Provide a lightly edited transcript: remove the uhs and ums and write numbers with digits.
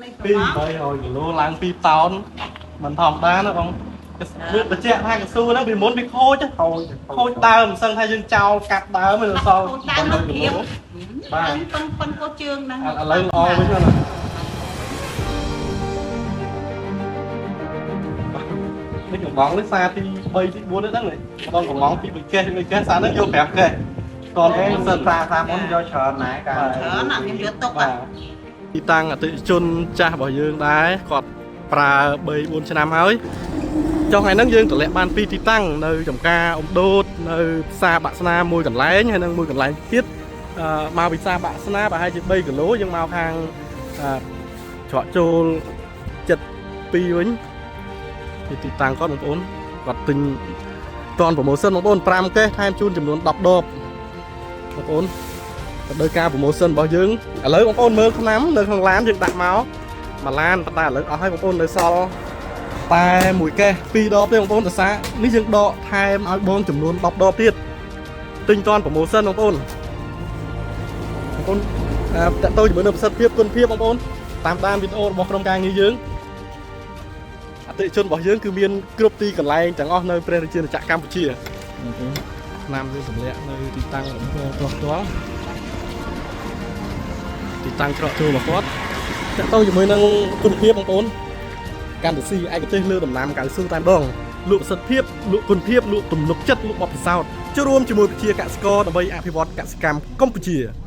នេះ ពី800គីឡូឡើង2តោនមិនធម្មតាណាបងវាបញ្ជាក់ថាកស៊ូហ្នឹងពីមុនវាខូច ខូច ខូចដើមសឹងថាយើងចោលកាត់ដើមវាសល់ ខូចដើមនោះ 800គី ព្រៀ ឡូ បឡើងប៉ុនប៉ុនកោជើងហ្នឹង ឥឡូវល្អវិញណានេះកំងនេះសារទី3ទី4នេះហ្នឹងម្ដងកំងពី3កេះ3កេះសារហ្នឹងយក5កេះតន អេ សិន សាសាមុនយកច្រើនណាស់កាល ច្រើនណាស់ខ្ញុំយកទុក បាទទីតាំងអតិថិជនចាស់របស់យើងដែរគាត់ប្រើ3 4ឆ្នាំហើយចុះថ្ងៃហ្នឹងយើងតម្លាក់បាន2ទីតាំងនៅចំការអុំដូតនៅផ្សារបាក់ស្នាមួយកន្លែងហើយនិងមួយកន្លែងទៀតអឺមកពីផ្សារបាក់ស្នាប្រហែលជា3គីឡូយើងមកខាងអឺច្រកចូល72វិញទីទីតាំងគាត់បងប្អូនគាត់ទិញតន promotion បងប្អូន5កេសថែមជូនចំនួន10ដបបងប្អូន ដោយការ promotion របស់យើងឥឡូវបងប្អូនមើលឆ្នាំនៅក្នុងឡានយើងដាក់មកមួយឡានប៉ុន្តែឥឡូវអស់ហើយបងប្អូននៅសល់តែមួយកេសពីរដបទេបងប្អូនដោយសារនេះយើងដកថែមឲ្យបងចំនួន10ដបទៀតទិញតាន់ promotion បងប្អូនបងប្អូនអឺតាក់ទងជាមួយនឹងប្រសិទ្ធភាពគុណភាពបងប្អូនតាមដានវីដេអូរបស់ក្រុមការងារយើងអតិថិជនរបស់យើងគឺមានគ្រប់ទីកន្លែងទាំងអស់នៅព្រះរាជាណាចក្រកម្ពុជាឆ្នាំយើងទម្លាក់នៅទីតាំងរបស់បងផ្ទាល់ ទីតាំងច្រកចូលរបស់គាត់តាក់ទងជាមួយនឹងគុណភាពបងប្អូនកម្មវិធីឯកទេសលើដំណាំកៅស៊ូតែម្ដងលក់ប្រសិទ្ធភាពលក់គុណភាពលក់ទំនុកចិត្តលក់បទពិសោធន៍ចូលរួមជាមួយប្រជាកសិករដើម្បីអភិវឌ្ឍកសិកម្មកម្ពុជា។